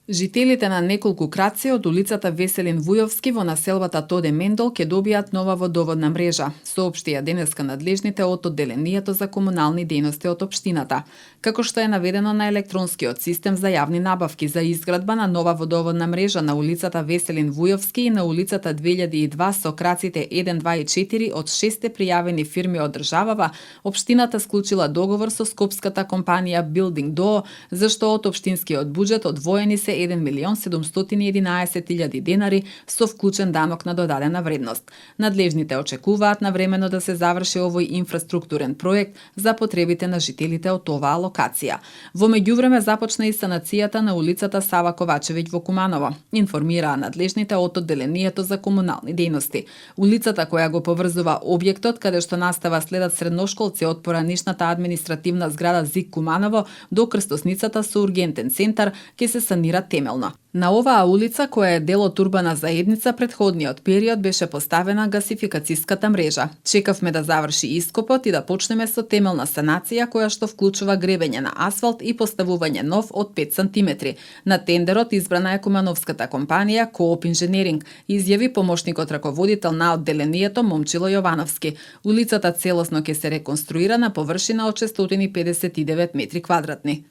Жителите на неколку краци од улицата Веселин Вујовски во населбата Тоде Мендол ќе добијат нова водоводна мрежа, соопштија денеска надлежните од одделението за комунални дејности од општината. Како што е наведено на електронскиот систем за јавни набавки за изградба на нова водоводна мрежа на улицата Веселин Вујовски и на улицата 2002 со краците 1, 2 и 4 од 6 пријавени фирми од државава, општината склучила договор со скопската компанија Building DOO, зашто од општинскиот буџет одвоени се 1.711.000 денари со вклучен данок на додадена вредност. Надлежните очекуваат навремено да се заврши овој инфраструктурен проект за потребите на жителите од оваа локација. Во меѓувреме започна и санацијата на улицата Сава Ковачевиќ во Куманово, информираа надлежните од одделението за комунални дејности. Улицата која го поврзува објектот каде што настава следат средношколци од поранишната административна зграда ЗИК Куманово до крстосницата со ургентен центар ќе се санира темелно. На оваа улица, која е дел од урбана заедница, предходниот период беше поставена гасификацијската мрежа. Чекавме да заврши ископот и да почнеме со темелна санација која што вклучува гребење на асфалт и поставување нов од 5 см. На тендерот избрана е кумановската компанија Кооп Инженеринг, изјави помошникот раководител на одделението Момчило Јовановски. Улицата целосно ќе се реконструира на површина од 659 метри квадратни.